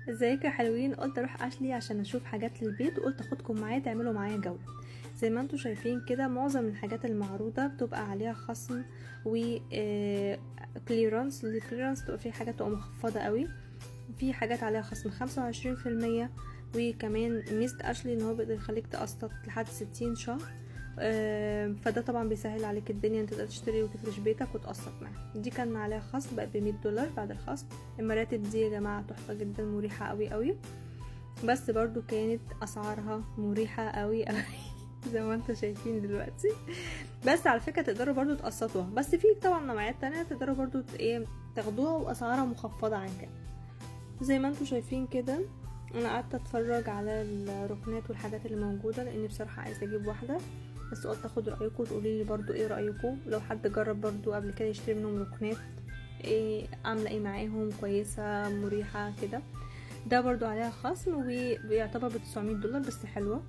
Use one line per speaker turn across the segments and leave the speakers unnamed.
ازيكم يا حلوين؟ قلت اروح اشلي عشان اشوف حاجات للبيت، وقلت اخدكم معايا تعملوا معايا جولة. زي ما انتم شايفين كده، معظم الحاجات المعروضة بتبقى عليها خصم و clearance. ال clearance تبقى فيه حاجات تبقى مخفضة قوي، في حاجات عليها خصم 25%. وكمان ميزة اشلي ان هو بيقدر يخليك تقسط لحد 60 شهر، فده طبعا بيسهل عليك الدنيا، انت تقدر تشتري وتفرش بيتك وتقسط معاه. دي كان عليها خصم، بقت ب100 دولار بعد الخصم. المراتب دي يا جماعة تحفة جدا، مريحة قوي قوي، بس برضو كانت اسعارها مريحة قوي قوي زي ما انتم شايفين دلوقتي. بس على فكرة تقدروا برضو تقسطوها، بس في طبعا نوعيات تانية تقدروا برضو ايه تاخدوها واسعارها مخفضة عن كده. زي ما انتم شايفين كده، انا قعدت اتفرج على الركنات والحاجات اللي موجودة، لاني بصراحة عايزة اجيب واحدة، بس قلت اخد رايكم وتقولي لي برضو ايه رايكم، لو حد جرب برضو قبل كده يشتري منهم ركنات، ايه عامله ايه معاهم، كويسه، مريحه كده. ده برضو عليها خصم وبيعتبر ب900 دولار، بس حلوه.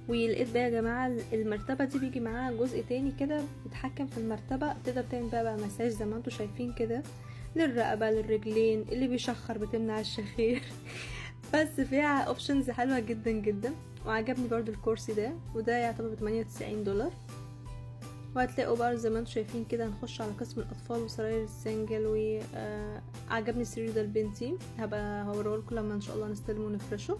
ولقيت بقى يا جماعة المرتبة دي بيجي معاها جزء تاني كده بيتحكم في المرتبه، تقدر تعمل بقى مساج زي ما انتوا شايفين كده، للرقبه، للرجلين، اللي بيشخر بتمنع الشخير، بس فيها options حلوة جدا جدا. وعجبني برضو الكرسي ده، وده يعتبر ب98 دولار. وهتلاقوا بقى زي ما انتم شايفين كده، هنخش على قسم الاطفال وسراير ال single. وعجبني السرير ده لبنتي، هبقى هوريهولكم لما ان شاء الله نستلمه ونفرشه.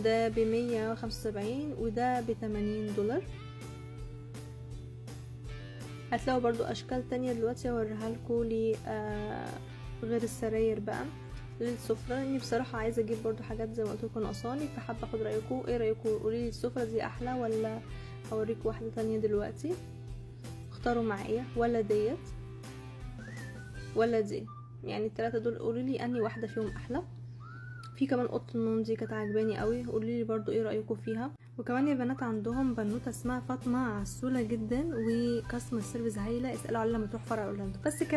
ده ب175 وده ب80 دولار. هتلاقوا برضو اشكال تانية دلوقتي اوريها لكم غير السراير بقى للسفرة، لاني بصراحة عايزة اجيب برضو حاجات زي ما قلت لكم ناقصاني، فحابة اخد رايكم. ايه رايكم؟ قولي لي السفرة دي احلى ولا اوريكم واحدة تانية دلوقتي؟ اختاروا معايا، ولا ديت ولا دي؟ يعني التلاتة دول قولوا لي انهي واحدة فيهم احلى. في كمان اوضة النوم دي كانت عجباني قوي، قولوا لي برضو ايه رايكم فيها. وكمان يا بنات عندهم بنوته اسمها فاطمه، عسوله جدا و customer service هايله، اسالوا عليها لما تروح فرع اورلاندو. بس كده.